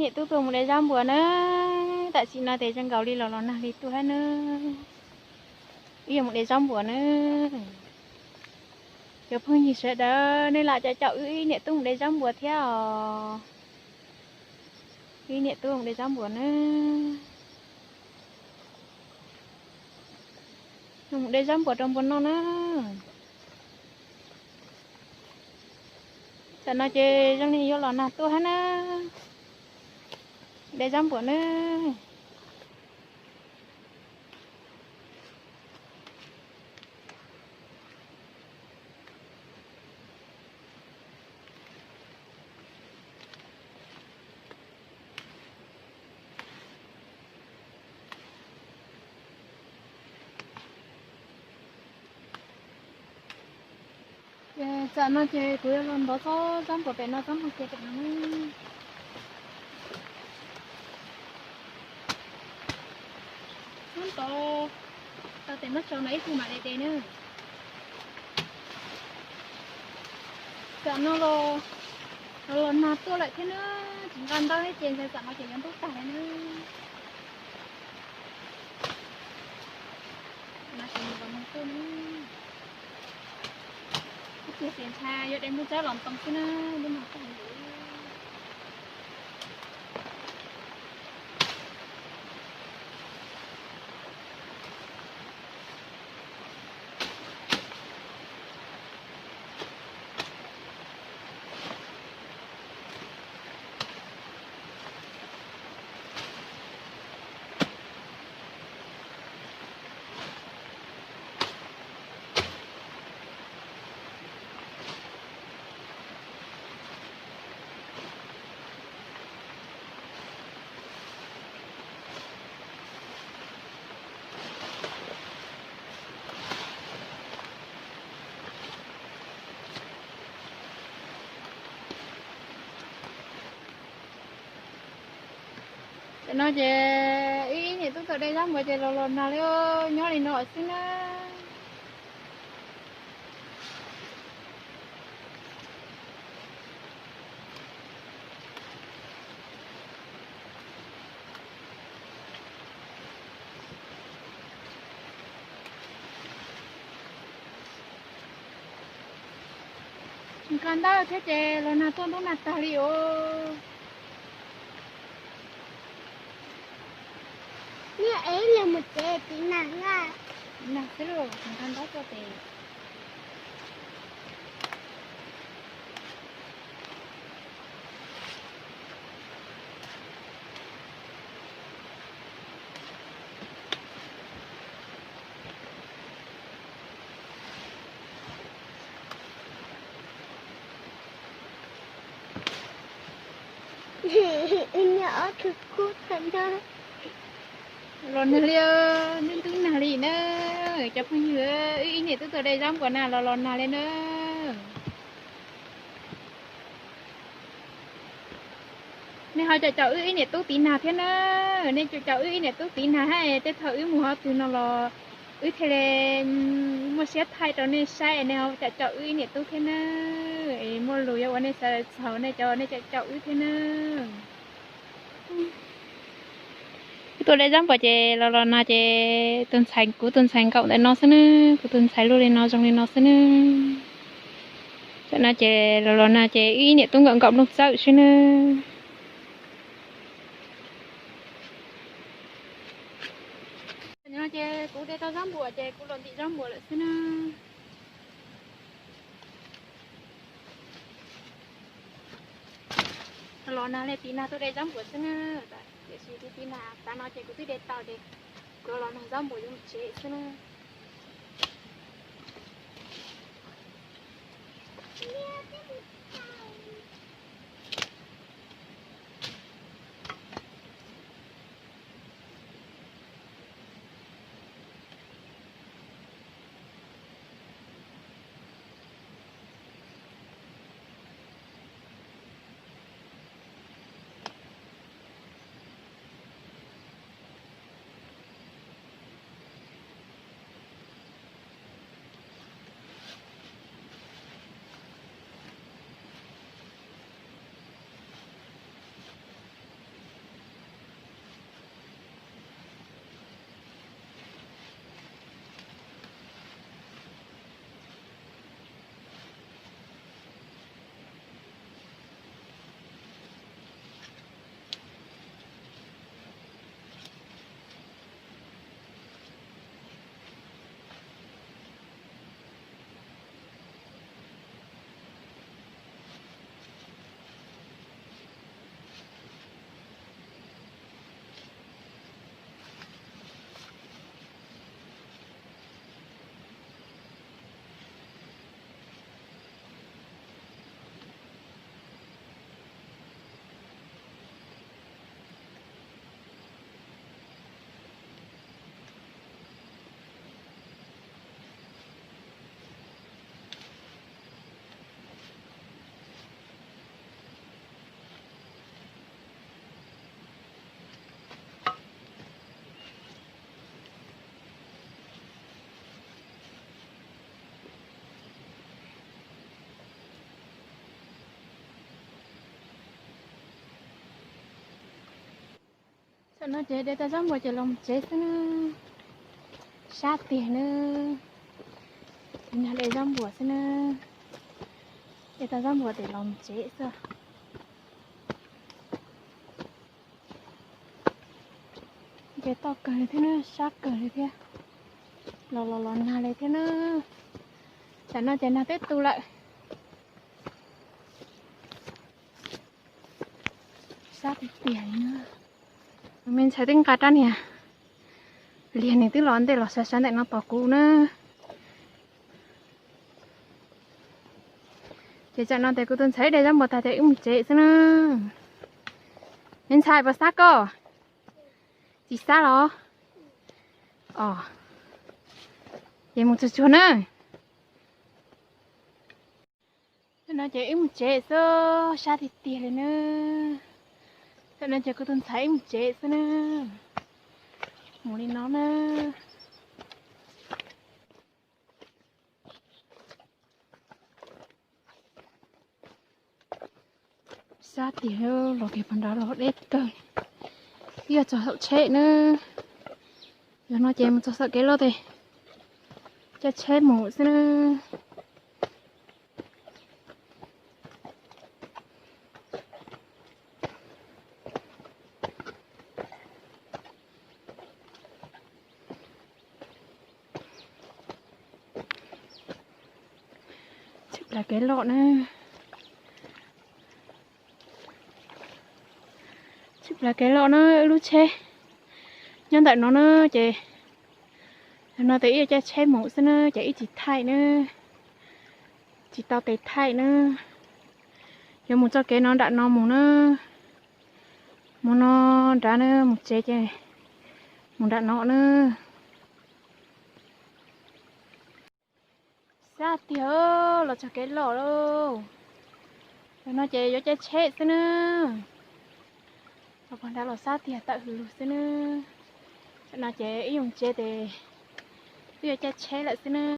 Niam tub tuaj mus de zaub npuas na. Tam sim no tes zoo nkaus li los los nag li tuaj thiab na. Wb yuav mus de zaub npuas na. Cov phooj ywg sawv daws, nej lam caum caum wb ib niam tub mus de zaub npuas thiab os. Wb niam tub mus de zaub npuas na. Mus de zaub npuas rau npua noj na. Tam no ces zoo li yuav los nag tuaj thiab na. De zaub npuas na. Tam no ces kuv yuav los ntov tsob zaub npuas pem no, tsob ntoo kiag pem no. Tsob ntoo tau tes muab tso no ib tug mam de de na. Tam no los, los nag tuaj lawm thiab na, tsis nqa ntaub thiab ces ntshai tam no ces yuav ntub tag lawm na. Tam no ces los nag tuaj na. Ib pliag ces ntshai yuav de nplooj tsawb los ntoo xwb na, nplooj nag tag lawm. Tam no ces ib niam tub tau de zaub npuas ces los los nag li, nyob li no xwb na. Nqa ntaub thiab ces los nag tuaj ntub nag tag li os. Niam ev los mus tsev tiv nag na. Nag xwb los nqa ntaub tuaj tes. Niam ob tug kub tag nrho. Los nag li, ntub ntub nag li na. Cov phooj ywg, wb ib niam tub tuaj de zaub npuas na los los nag li na. Nej ho caum caum wb ib niam tub tiv nag thiab na. Nej caum caum wb ib niam tub tiv nag hab, tej thaum wb mus hov twg no los wb thiaj li muaj siab thaij rau nej saib, nej ho caum caum wb ib niam tub thiab na. Es muaj lus yuav ua nej sawv daws txhaum, nej cov nej caum caum wb thiab na. Wb tuaj de zaub npuas ces los los nag ces tus ntxhais, kuv tus ntxhais nkaum ntawm no xwb na, kuv tus ntxhais luaj li no zoo li no xwb na. Tam no ces los los nag ces wb ib niam tub nkaum nkaum nplooj txawb xwb na. Tam no ces kuv de tau zaub npuas ces kuv los ntim zaub npuas lawm xwb na. Los nag li tiv nag tuaj de zaub npuas xwb na. Tiam sis tiv tiv nag tav no ces kuv twb de tau ces kuv los nag zaub npuas yuav mus tsev xwb na. Tam no ces de tau zaub npua ces los mus tsev xwb na. Sab tiag na. Nag de zaub npua xwb na. De tau zaub npua ces los mus tsev xwb. Ces toj kawg li thiab na, sab kawg li thiab. Los los los nag li thiab na. Tam no ces nag twb tu lawm. Sab tiag tiag li na. Me ntxhais twb nqa rab niag liag nws twb los ntej los sab sab ntawm no tos kuv na. Ces tsam no ces kuv tus ntxhais de zaub npua tag ces wb mus tsev xwb na. Me ntxhais puas sab koj? Tsis sab los? Os, ces mus tsuag tsuag na. Tam no ces wb mus tsev xwb, sab tiag tiag li na. Tam no ces kuv tus ntxhais wb mus tsev xwb na. Mus li no na. Sab tiag, los kiag puag nrad los deb kawg. Twb yog txog saum tsheb na. Yog no ces mus txog saum kev loj tes caij tsheb mus xwb na. Tshwj plaws kev loj na. Tshwj plaws kev loj na, wb lub tsheb nyob ntawm no na ces, no tes ib yuav caij tsheb mus xwb na ces ib tsis thaij na, tsis tau tes thaij na. Yuav mus txoj kev no nram no mus na, mus no nrad na, mus tsev ces mus nram no na. Sab tiag, los txog kev loj lauj. Tam no ces yuav caij tsheb xwb na. Los puag nrad los sab tiag tawm hws lug xwb na. Tam no ces ib yuav tsev tes wb yuav caij tsheb lawm xwb na.